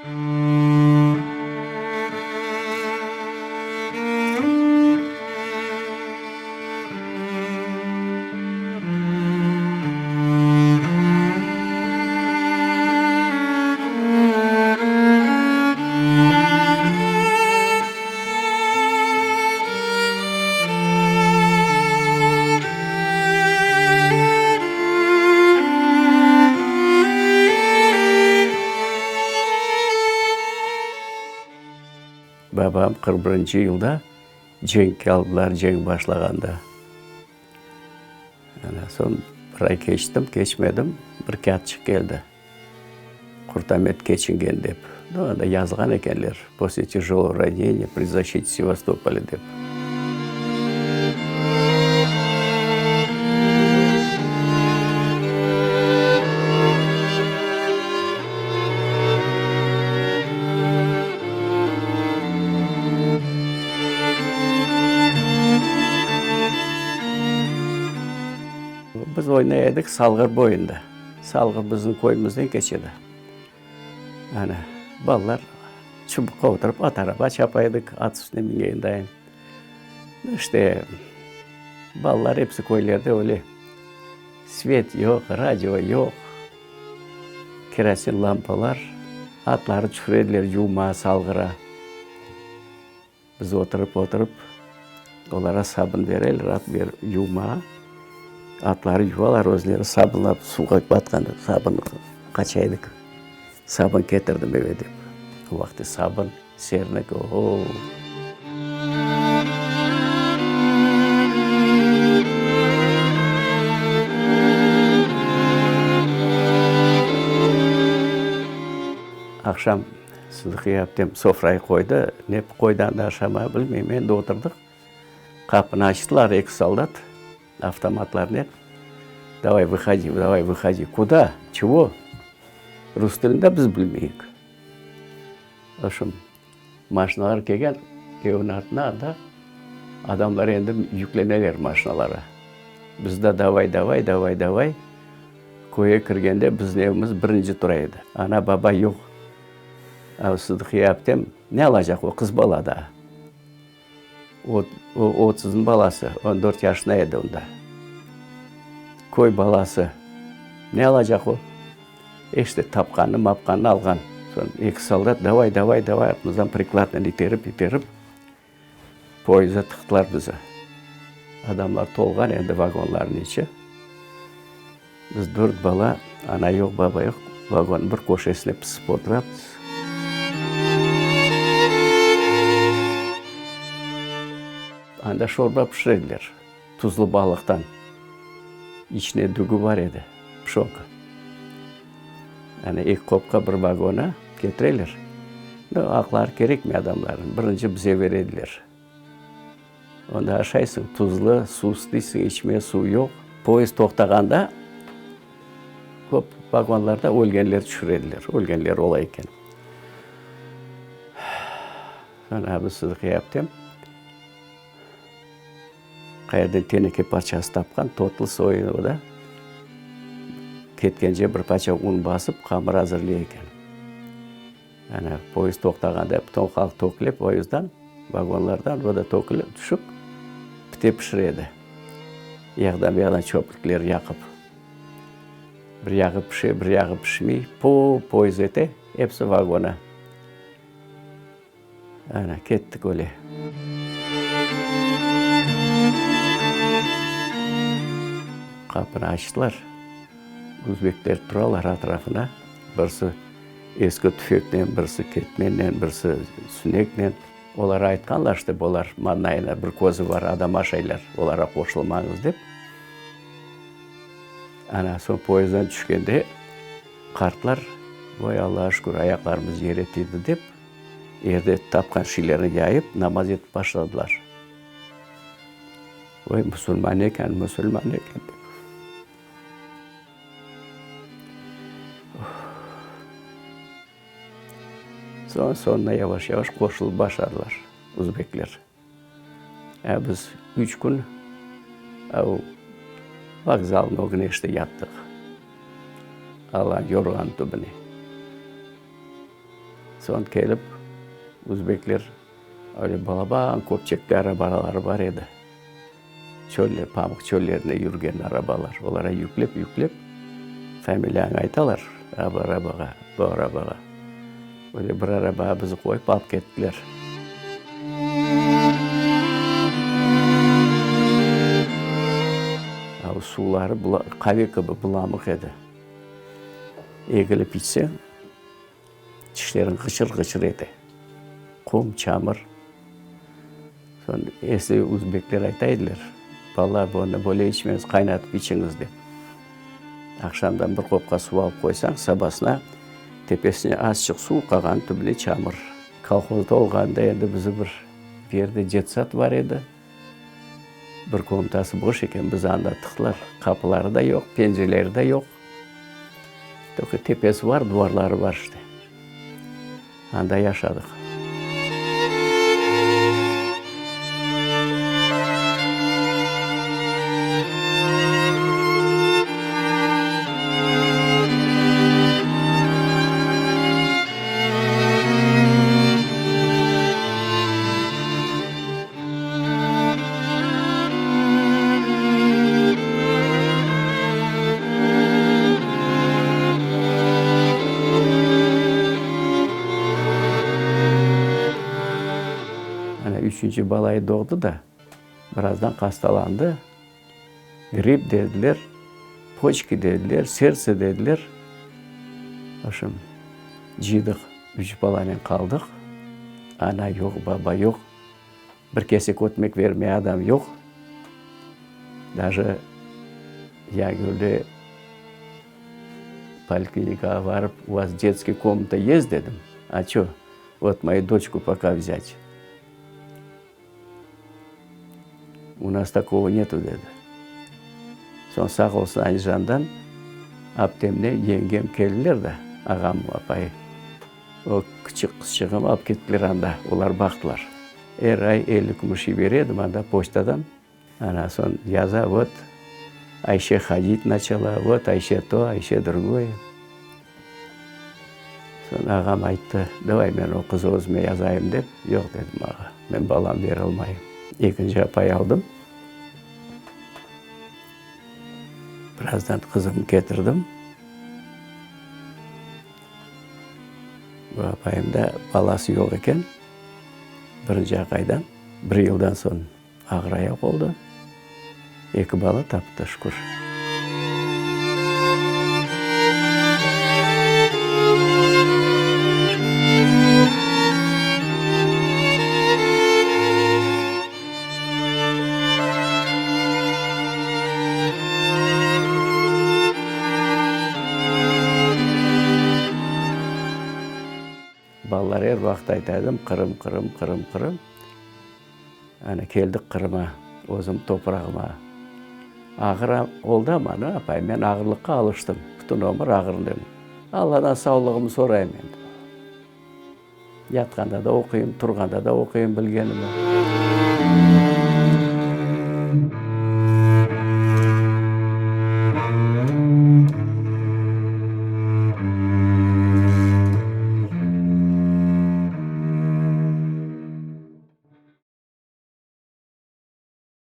Babam 41 yılda cenkke aldılar, cenk başlağanda. Ana soñ bir ay keçtim, keçmedim, bir kâğıtçıq keldi. Qurtamet keçingen dep. No, anda yazğan ekenler, После tяжелого ранения при защите Севастополя dep. Biz oynay edik Salğır boyunda. Salğır bizim köyümizden keçedi. Ana, balalar çubuqqa oturıp at araba çapa edik, at üstüne mingen dayın. İşte, balalar episi köylerde öyle. Svet yoq, radio yoq, kerosin lampalar, atları tüşüre ediler yuvmağa Salğıra. Biz oturıp, oturıp, olara sabın bereler, at yuvmağa. Atları yuvalar, özleri sabınlap, suvğa batqan sabın qaça edik. Sabın ketirdim eve dep. O vaqıt sabın, sernik, o-o! Aqşam Sıdıqiye aptem sofrayı qoydı. Ne qoydı anda aşamağa bilmeyim. Endi oturdıq. Qapını açtılar eki soldat avtomatlarnen. Davay, vıhodi, davay, vıhodi. Kuda? Çego? Rus tilini de biz bilmeyik. Oşum, maşinalar kelgen evniñ artına anda adamlar endi yükleneler maşinalara. Biz de davay, davay, davay, davay. Köyge kirgende bizim evimiz birinci tura edi. Ana, baba yoq. A, Sıdıqiye aptem ne alacaq, o qız bala daa. O, o otuznıñ balası, on dört yaşında edi onda. Köy balası. Ne alacaq o? İşte, tapqanını, mapqanını alğan. Soñ eki soldat davay, davay, davay artımızdan prikladnen iterip, iterip Poyezde tıqtılar bizi. Adamlar tolğan endi vagonlarnıñ içi. Biz dört bala, ana yoq, baba yoq, vagonnıñ bir köşesine pısıp oturamız. Anda şorba pişirediler, tuzlu balıqtan. İçine dügü bar edi, pşonka. Yani eki qopqa bir vagona ketireler. No, aqları kerekmey adamlarnıñ, birinci bize berediler. Onda aşaysıñ, tuzlu, suv isteysiñ, içmeye suv yoq. Poyezd toqtağanda köp vagonlarda ölgenler tüşürediler, ölgenler ola eken. Soñ abi Sıdıqiy aptem Qayerden teneke parçası tapqan, totlı soyu o da. Ketkence bir parça un basıp, qamır azırlay eken. Ana, poyezd toqtağanda bütün halq töküle poyezddan, vagonlardan, o da töküle, tüşip, pite pişire edi. Yağdan bu yaqtan çöplükler yaqıp. Bir yağı pişe, bir yağı pişmey, po poyezd ete, episi vagona. Ana, kettik öyle. Qapını açtılar. Özbekler turalar etrafına. Birisi eski tüfeknen, birisi ketmennen, birisi süneknen. Olar aytqanlar, işte, bular manayına bir közü bar adam aşaylar, olarğa qoşulmañız dep. Ana, soñ poyezdden tüşkende qartlar, Voy, Allağa şükür, ayaqlarımız yere tiydi dep, Yerde tapqan şeylerni yayıp, namaz etip başladılar. Voy, musulman eken, musulman eken dep. Soñ, soñuna yavaş-yavaş qoşulıp başladılar özbekler. Ә biz üç kün vokzalnıñ ögüne işte yattıq. Ala yorğan tübüne. Soñ kelip, özbekler öyle balaban köpçekli arabaları bar edi. Çölle, pamuq çöllerinde yürgen arabalar. Olara yüklep, yüklep, familiyanı aytalar, a bu arabağa, bu arabağa. Öyle bir arabağa bizi qoyıp alıp kettiler. A suvları qave kibi bulamıq edi. Egilip içseñ, tişleriñ ğıçır-ğıçır ete. Qum, çamur. Soñ esi özbekler ayta ediler, Bala, bunı böyle içmeñiz, qaynatıp içiñiz, dep. Aqşamdan bir qopqa suv alıp qoysañ, sabasına tepesine azçıq suv, qalğanı tübüne çamur. Kolhozda olğanda endi bizi bir yerde cetsat bar edi. Bir komnatası boş eken, bizi anda tıqtılar. Qapıları da yoq, pencereleri de yoq. Tolko tepesi bar, duvarları bar işte. Anda yaşadıq. Ana, üçünci balayı doğdı da, birazdan hastalandı. Grip dediler, poçki dediler, serdtse dediler. Oşem, cıydıq, üç balanen qaldıq. Ana yoq, baba yoq. Bir kesek ötmek vermey adam yoq. Daje Yagölde poliklinikağa barıp, u vas detskiy komnata est dedim. A ço, vot moyu doçku poka vzât. U nas takogo netu, dedi. Soñ sağ olsun Alijandan aptemle yengem keldiler da, ağam, apayı. O kiçik qızçığımı alıp kettiler anda, olar baqtılar. Er ay 50 kümüş yibere edim anda poçtadan. Ana soñ yaza, vot, Ayşe hodit naçala, vot, Ayşe to, Ayşe drugoye. Soñ ağam ayttı, davay men o qızı özüme yazayım dep. Yoq, dedim, ağa, men balam beralmayım. Ekinci apay aldım. Birazdan qızımnı ketirdim. Bu apayımda balası yoq eken, birinci aqaydan. Bir yıldan soñ ağır ayaq oldı. Eki bala taptı, şükür. Balalar er vaqıt ayta edim, Qırım, Qırım, Qırım, Qırım. Ana, keldik Qırıma, özüm toprağıma. Ağır oldı amma, ne yapayım, men ağırlıqqa alıştım, bütün ömür ağırlıyım. Alladan sağlığımı sorayım endi. Yatqanda da oquyım, turğanda da oquyım bilgenimi.